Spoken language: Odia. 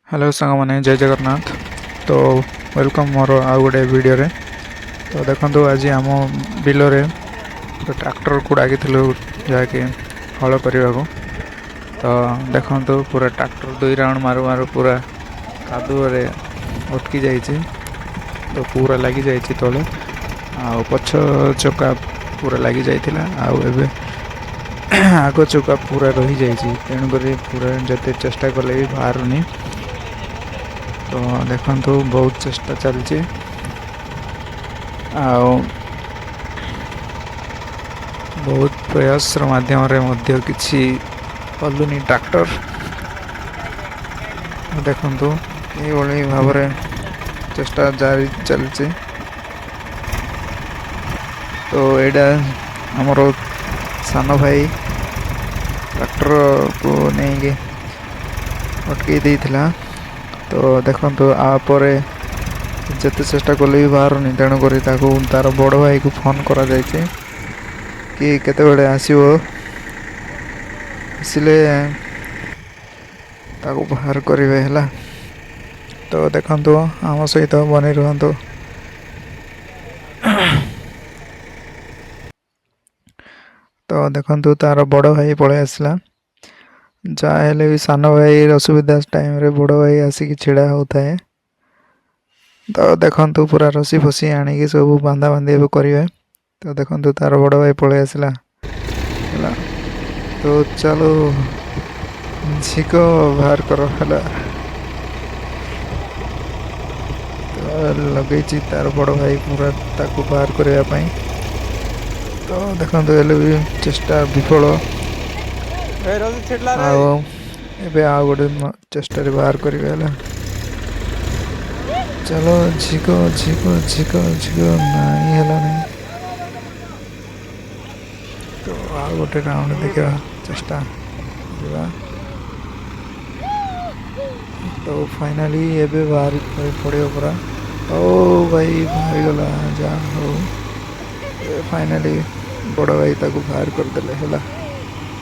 ହ୍ୟାଲୋ ସାଙ୍ଗମାନେ, ଜୟ ଜଗନ୍ନାଥ। ତ welcome ମୋର ଆଉ ଗୋଟେ ଭିଡ଼ିଓରେ। ତ ଦେଖନ୍ତୁ, ଆଜି ଆମ ବିଲରେ ଟ୍ରାକ୍ଟରକୁ ଡାକିଥିଲୁ, ଯାହାକି ହଳ କରିବାକୁ। ତ ଦେଖନ୍ତୁ, ପୁରା ଟ୍ରାକ୍ଟର ଦୁଇ ରାଉଣ୍ଡ ମାରୁ ମାରୁ ପୁରା କାଦୁଅରେ ଅଟକି ଯାଇଛି। ତ ପୁରା ଲାଗିଯାଇଛି ତଳେ, ଆଉ ପଛ ଚକା ପୁରା ଲାଗିଯାଇଥିଲା, ଆଉ ଏବେ ଆଗ ଚକା ପୁରା ରହିଯାଇଛି। ତେଣୁକରି ପୁରା ଯେତେ ଚେଷ୍ଟା କଲେ ବି ବାହାରୁନି। ତ ଦେଖନ୍ତୁ, ବହୁତ ଚେଷ୍ଟା ଚାଲିଛି ଆଉ ବହୁତ ପ୍ରୟାସର ମାଧ୍ୟମରେ ମଧ୍ୟ କିଛି ହଲୁନି ଟ୍ରାକ୍ଟର। ଦେଖନ୍ତୁ, ଏଇଭଳି ଭାବରେ ଚେଷ୍ଟା ଜାରି ଚାଲିଛି। ତ ଏଇଟା ଆମର ସାନ ଭାଇ ଟ୍ରାକ୍ଟରକୁ ନେଇକି ଅଟକେଇ ଦେଇଥିଲା। ତ ଦେଖନ୍ତୁ, ଆ ପରେ ଯେତେ ଚେଷ୍ଟା କଲେ ବି ବାହାରୁନି। ତେଣୁକରି ତାକୁ ତାର ବଡ଼ ଭାଇକୁ ଫୋନ୍ କରାଯାଇଛି କି କେତେବେଳେ ଆସିବ, ଆସିଲେ ତାକୁ ବାହାର କରିବେ, ହେଲା। ତ ଦେଖନ୍ତୁ, ଆମ ସହିତ ବନେଇ ରୁହନ୍ତୁ। ତ ଦେଖନ୍ତୁ, ତାର ବଡ଼ ଭାଇ ପଳେଇ ଆସିଲା। ଯାହା ହେଲେ ବି ସାନ ଭାଇ ଅସୁବିଧା ଟାଇମ୍ରେ ବଡ଼ ଭାଇ ଆସିକି ଛିଡ଼ା ହେଉଥାଏ। ତ ଦେଖନ୍ତୁ, ପୁରା ରସି ଫସି ଆଣିକି ସବୁ ବାନ୍ଧା ବାନ୍ଧି ଏବେ କରିବେ। ତ ଦେଖନ୍ତୁ, ତାର ବଡ଼ ଭାଇ ପଳେଇ ଆସିଲା, ହେଲା। ତ ଚାଲ, ଝିକ ବାହାର କର, ହେଲା। ତ ଲଗେଇଛି ତାର ବଡ଼ ଭାଇ ପୁରା ତାକୁ ବାହାର କରିବା ପାଇଁ। ତ ଦେଖନ୍ତୁ, ହେଲେ ବି ଚେଷ୍ଟା ବିଫଳ। ଆଉ ଏବେ ଆଉ ଗୋଟେ ଚେଷ୍ଟାରେ ବାହାର କରିବେ, ହେଲା। ଚାଲ, ଝିକ ଝିକ ଝିକ ଝିକ। ନାଇଁ, ହେଲା ନାହିଁ। ତ ଆଉ ଗୋଟେ ରାଉଣ୍ଡ ଦେଖିବା, ଚେଷ୍ଟା କରିବା। ତ ଫାଇନାଲି ଏବେ ବାହାରି ପଡ଼ିବ ପୁରା। ଓ ଭାଇ, ବାହାରିଗଲା, ଯାହା ହଉ। ଫାଇନାଲି ବଡ଼ ଭାଇ ତାକୁ ବାହାର କରିଦେଲେ, ହେଲା।